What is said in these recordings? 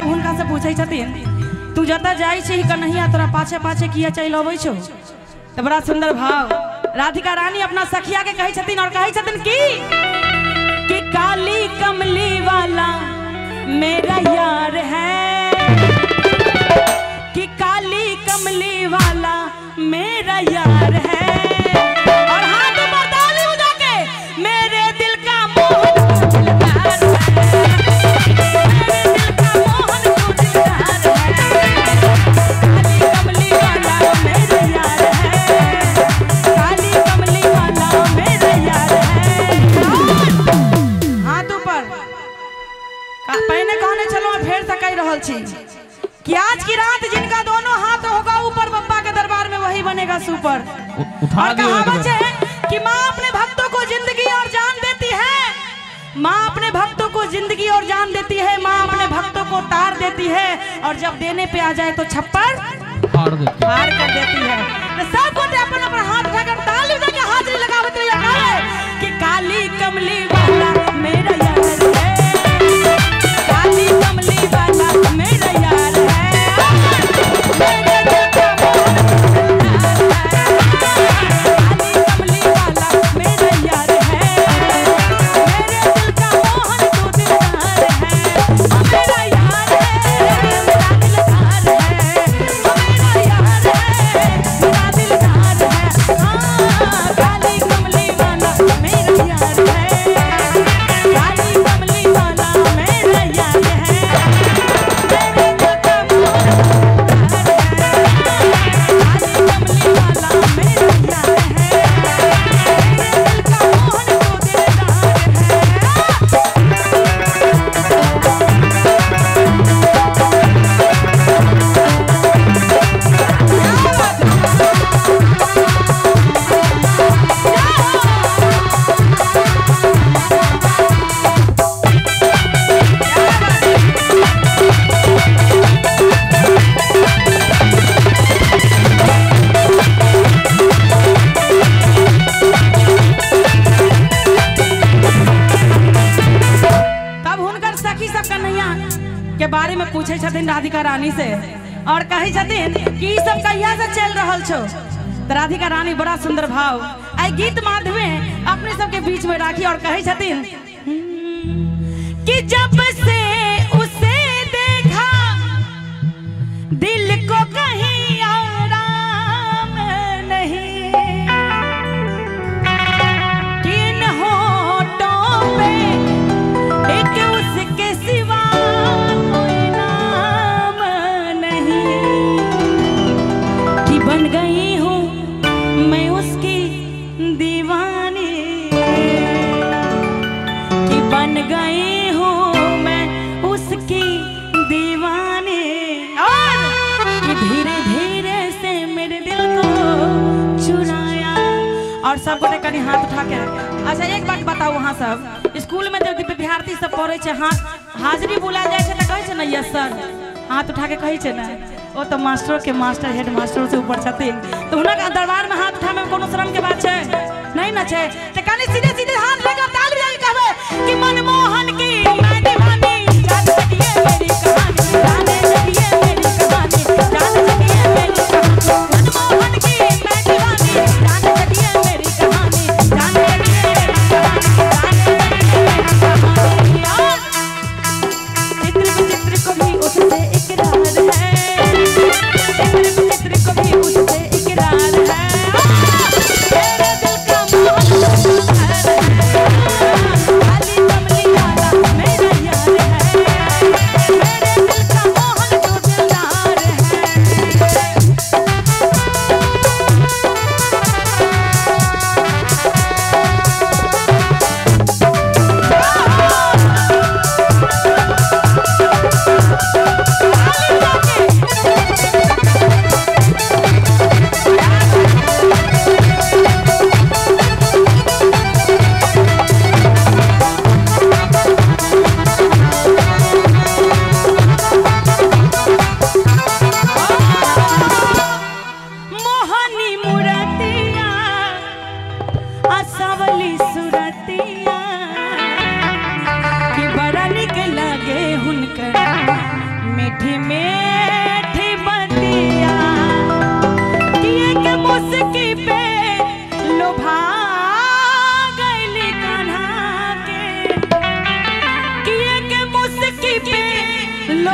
हुनका से पूछै छथिन तू जतऽ जाइ छी कन्हैया तोरा पाछे पाछे किया चलि अबै छौ। तो बड़ा सुंदर भाव राधिका रानी अपना सखिया के कहै छथिन और कहै छथिन कि काली कमली वाला मेरा यार है, कि काली कमली वाला मेरा यार है। और हाथ ऊपर ताली बजा के मेरे दिल का मोहन दिलदार है, मेरे दिल का मोहन तू दिलदार है, काली कमली वाला मेरा यार है, काली कमली वाला मेरा यार है। हाथ ऊपर पहिने कहने छलहुँ फेर से कहि रहल छी कि आज की रात जिनका दोनों हाथ होगा ऊपर बप्पा के दरबार में वही बनेगा सुपर। और कहावत है कि माँ अपने भक्तों को जिंदगी और जान देती है, माँ अपने भक्तों को जिंदगी और जान देती है, माँ अपने भक्तों को तार देती है, और जब देने पे आ जाए तो छप्पर फाड़ कर देती है। तो सब गोटे अपन अपन हाथ उठाकर ताली बजा के हाजिरी लगावत रहिए कि काली कमली वाला मेरा यार है, काली कमली वाला मेरा यार है, मेरे दिल का मोहन दिलदार है, काली कमली वाला मेरा यार है, मेरे दिल का मोहन तू दिलदार है, मेरा यार है, मेरा दिलदार है, मेरा यार है, मेरा दिलदार है, हाँ काली कमली वाला मेरा यार है, काली कमली वाला मेरा यार है, मेरे दिल का मोहन काली कमली वाला मेरा यार है, मेरे दिल का मोहन तू दिलदार है। क्या बात है? क्या बात है? तब हुनकर सखी सब कन्हैया के बारे में पूछे छथिन राधिका रानी से और कहै छथिन कि ई सब कहिया से चल रहल छौ। तो राधिका रानी बड़ा सुंदर भाव आई गीत माध्यमे अपने सबके बीच में राखी और कहै छथिन कि जब से उसे देखा दिल को कहीं आराम नहीं, किन होठों पे एक उसके सिवा कोई नाम नहीं, कि बन गई हूँ मैं उसकी दीवानी, कि बन गई हूँ मैं उसकी दीवानी, और कि धीरे धीरे से मेरे दिल को चुराया। और सब गोटे कनी हाथ उठा के अच्छा एक बात बताओ, वहाँ सब स्कूल में जब विद्यार्थी सब पढ़े छै हाथ हाजिरी बुलायल जाइ छै तऽ कहै छै ने यस सर, हाथ उठा के कहै छै ने, ओ तऽ मास्टर के मास्टर हेड मास्टर से ऊपर छथिन, तऽ हुनक दरबार में हाथ उठाबे में कोनो शर्म के बात छै नहीं ना छै। तऽ कनी सीधे सीधे हाथ लेकर ताली बजा के कहबै कि मनमोहन की मैं दीवानी, जान सकिए मेरी कहानी, जाने सकिए मेरी कहानी, जान सकिए मेरी कहानी, मनमोहन की मैं दीवानी, जान सकिए मेरी कहानी, जान सकिए मेरी कहानी, जान सकिए मेरी कहानी। और चित्र विचित्र को भी उससे इकरार है, चित्र विचित्र को भी उससे इकरार है, मेरे दिल का मोहन दिलदार है, काली कमली वाला मेरा यार है, मेरे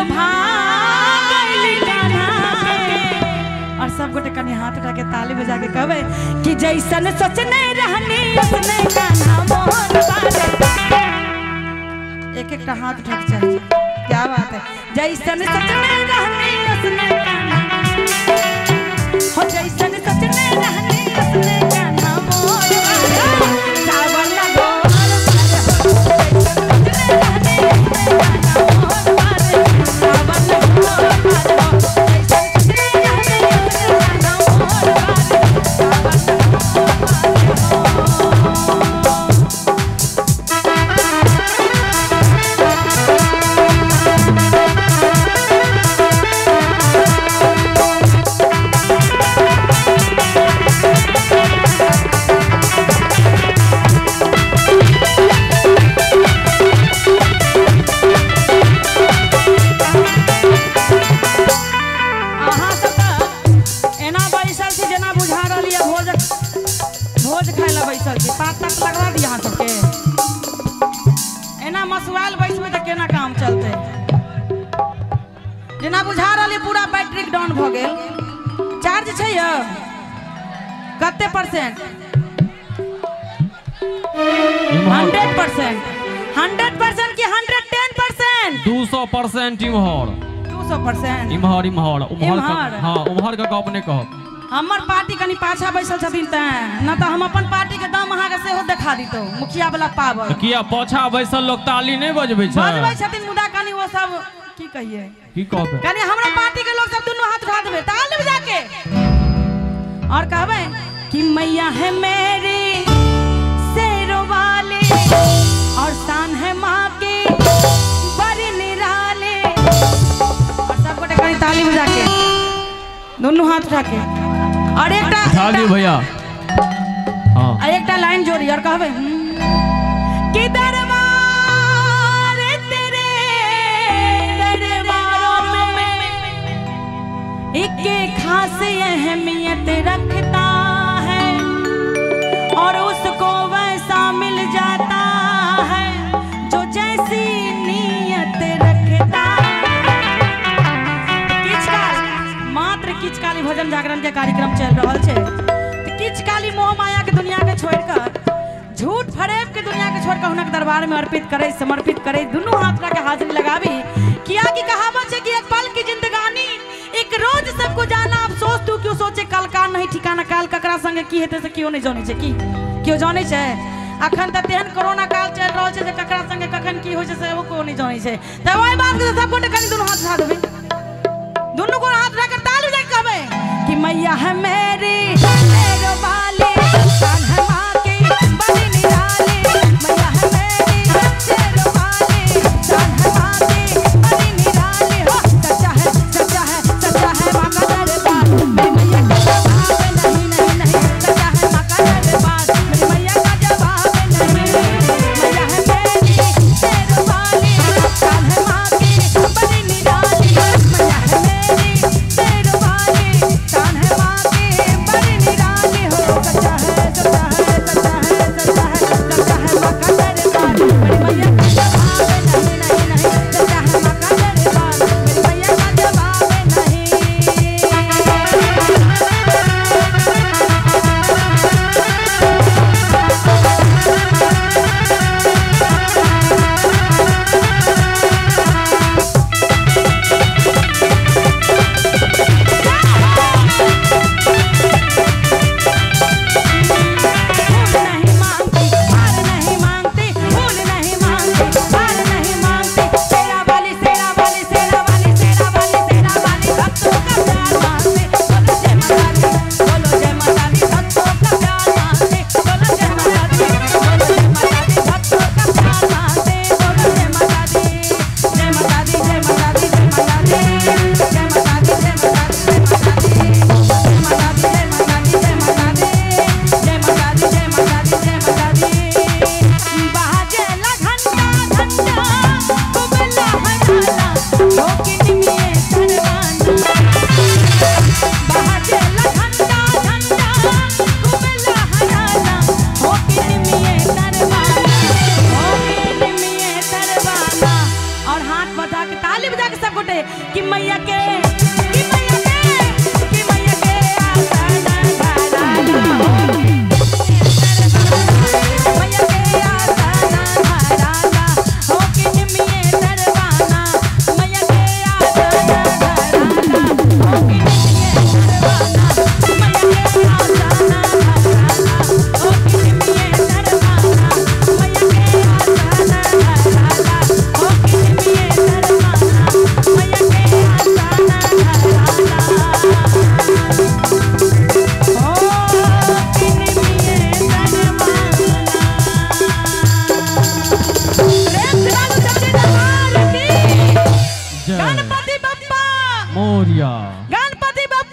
लोभा गइली कान्हा के। और सब गोटे कनी हाथ उठा के ताली बजा के कहबै कि जैसन सोचने रहनी उसने कान्हा मोहन बारे। एक एक हाथ उठा के चाहिए, क्या बात है। जैसन सोचने रहनी उसने कान्हा, हो जैसन सोचने रहनी उसने कान्हा मोहन बारे। चावल लगोर बारे हो, जैसन सोचने रहनी उसने कान्हा मोहन बारे। चावल लगोर बारे हो, जैसन सोचने रहनी उसने कान्हा मोहन बारे। चावल लगोर बारे हो। अहाँ सब तऽ एना बैसल छी जेना बुझा रहल यऽ भोज भोज खाय लए बैसल छी। पात तात लगवा दी अहाँ सबके। एना मसुआल बैसबै तऽ केना काम चलतै। जेना बुझा रहल यऽ पूरा बैटरी डाउन भऽ गेल। चार्ज छै यऽ कते परसेंट? 100%। 100% कि 110%? 200% इम्हर। 200%। इम्हर इम्हर उम्हर। इम्हर। हाँ उम्हर के गप नहि कहब। हमर पार्टी कनी पाछा बैसल छथिन तैं, न तऽ हम अपन पार्टी के दम अहाँके सेहो देखा दितौ। मुखिया वाला पावर। तऽ किया पाछा बैसल लोक ताली नहि बजबै छै? बजबै छथिन मुदा कनी ओ सब की कहिए, की कहबै? कनी हमरा पार्टी के लोग सब दुनू हाथ उठा देबै ताली बजा के और कहबै कि मैया है मेरी शेरों वाली और शान है माँ की बड़ी निराली। और सब गोटे कनी ताली बजा के दुनू हाथ उठा के और एकटा उठा दियौ भैया। हाँ आ एकटा लाइन जोड़ी और कहबै कि दरबार तेरे दरबारों में एक खास अहमियत रखता है और उसको वैसा मिल जाता है जो जैसी नीयत रखता है। किछ काल मात्र किछ काली भजन जागरण के कार्यक्रम चल रहल छै। तऽ किछ काली मोह माया के दुनिया के छोड़ कर, झूठ फरेब के दुनिया के छोड़ कर हुनक दरबार में अर्पित करे, समर्पित करे, दुनू हाथ उठा के हाजिरी लगाबी। किया कि कहावत छै कि एक पल की जिंदगानी एक रोज सबको जाना, अफसोस तू क्यों सोचे कल का नहीं ठिकाना। काल ककरा संगे की हेतै से केओ नहीं जानै छै। की केओ जानै छै? अखन तऽ तेहन कोरोना काल चलि रहल छै जे ककरा संगे कखन की होइ छै सेहो केओ नहीं जानै छै। तऽ ओहि बात के सब गोटे कनि दुनू हाथ उठा देबै, दुनू गोड़ हाथ उठा के ताली बजा के कहबै कि मैया है मेरी शेरों वाली, शान है माँ की बड़ी निराली। मैया है मेरी शेरों वाली, शान है माँ की बड़ी निराली। हो सच्चा है सच्चा है सच्चा है माँ का दरबार, मेरी मैया का जवाब नहीं नहीं नहीं। सच्चा है माँ का दरबार, मेरी मैया का जवाब नहीं। मैया है मेरी शेरों वाली, शान है माँ की बड़ी निराली। मैया है मेरी शेरों वाली, शान है माँ की बड़ी निराली। हो सच्चा है सच्चा है सब गोटे कि मैया के, कि मैया के, कि मैया के आसन धराला हो, मैया के आसन धराला हो, कि निमिये दरवाना, मैया के आसन धराला हो, कि निमिये दरवाना, मैया के आसन धराला हो, कि निमिये दरवाना, मैया के आसन धराला हो, कि निमिये दरवाना, मैया के आसन धराला हो, कि निमिये दरवाना। प्रेम से लालू चाचा दरबार की। जय। गणपति बप्पा मोरिया। गणपति